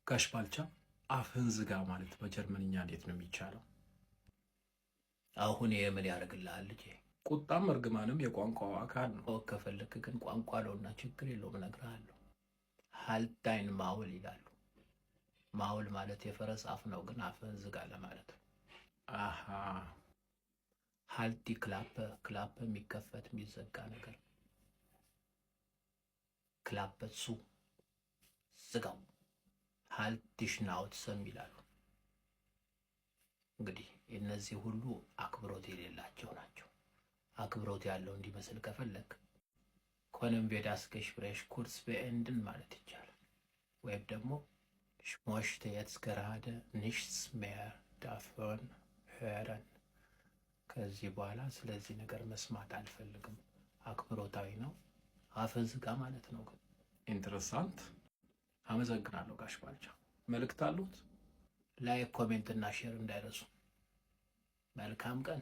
ጋሽ ባልቻ፣ አፍህን ዝጋ ማለት በጀርመንኛ እንዴት ነው የሚቻለው? አሁን ይሄ ምን ያደርግልሃል ልጄ? ቁጣም እርግማንም የቋንቋው አካል ነው። ማወቅ ከፈለክ ግን ቋንቋ ነውና ችግር የለውም፣ እነግርሃለሁ። Halt dein Maul ይላሉ። Maul ማለት የፈረስ አፍ ነው፣ ግን አፍህን ዝጋ ለማለት ነው። አሃ። Halt die Klappe፣ Klappe የሚከፈት የሚዘጋ ነገር። Klappe zu፣ ዝጋው። Halt die Schnauze ም ይላሉ። እንግዲህ እነዚህ ሁሉ አክብሮት የሌላቸው ናቸው። አክብሮት ያለው እንዲመስል ከፈለግ "Können wir das Gespräch kurz beenden" ማለት ይቻላል። ወይም ደግሞ "Ich möchte jetzt gerade nichts mehr davon hören"፣ ከዚህ በኋላ ስለዚህ ነገር መስማት አልፈልግም። አክብሮታዊ ነው። አፍህን ዝጋ ማለት ነው። ግን Interessant። አመሰግናለሁ ጋሽ ባልቻ። መልእክት አሉት? Like፣ comment እና share እንዳይረሱ። መልካም ቀን።